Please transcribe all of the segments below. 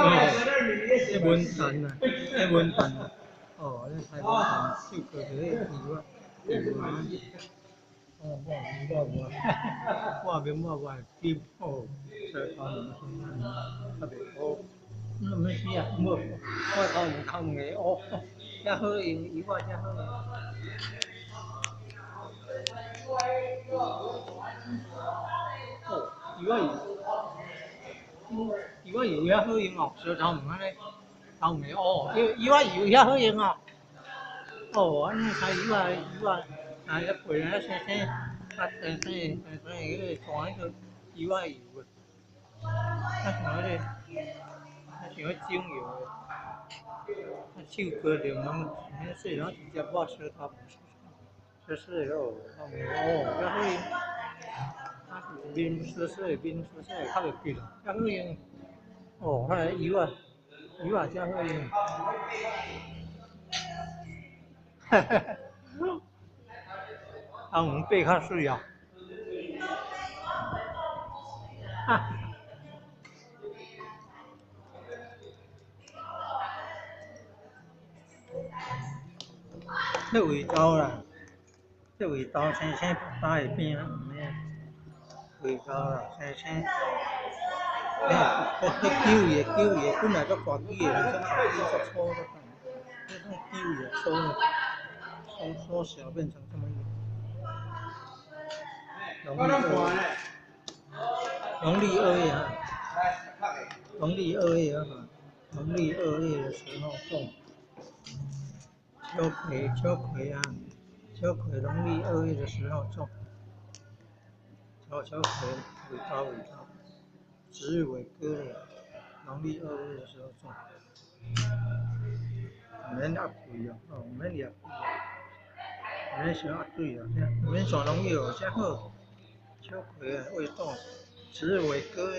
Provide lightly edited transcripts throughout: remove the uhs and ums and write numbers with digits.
這文旦啊，這文旦啊，哦，這菜文旦，手過去迄油啊，油啊。哦，我我無，我免我我金哦，舌頭毛較袂烏。那毋是啊，無，我頭毛頭毛會烏，遮好用，油仔遮好用。哦，油仔油，油仔油遐好用哦，舌頭毛按呢，頭毛會烏，油油仔油遐好用哦。哦，按呢菜油仔油仔，啊，遐皮啊生生，啊生生生生彼个山彼个油仔油啊，啊像彼个，啊像彼种药的，啊手割着毛，彼细人直接抹舌头毛，湿湿的哦，头毛哦，遮好用。啊，面湿湿的，面湿湿的較袂记啦，遮好用。哦，彼个油仔，油仔遮好用。哈哈哈，头毛变較媠哦。哈哈。這味道啦，這味道青青打會變，毋免。味道啦，青青。欸，哦，彼九月九月本來足大支的，足大支足粗足大，這種九月粗縮縮小變成這麼一個。農曆二，農曆二月啊，農曆二月啊，農曆二月的時候種。秋葵，秋葵啊，秋葵，農曆二月的時候種。秋秋葵，味道味道，紫偉哥的，農曆二月的時候種。毋免壓肥哦，哦，毋免壓肥哦，毋免傷壓水哦，毋免灑農藥，遮好。秋葵啊，味道，紫偉哥的。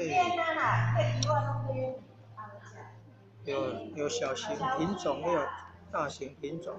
有有小型品種，也有大型品種。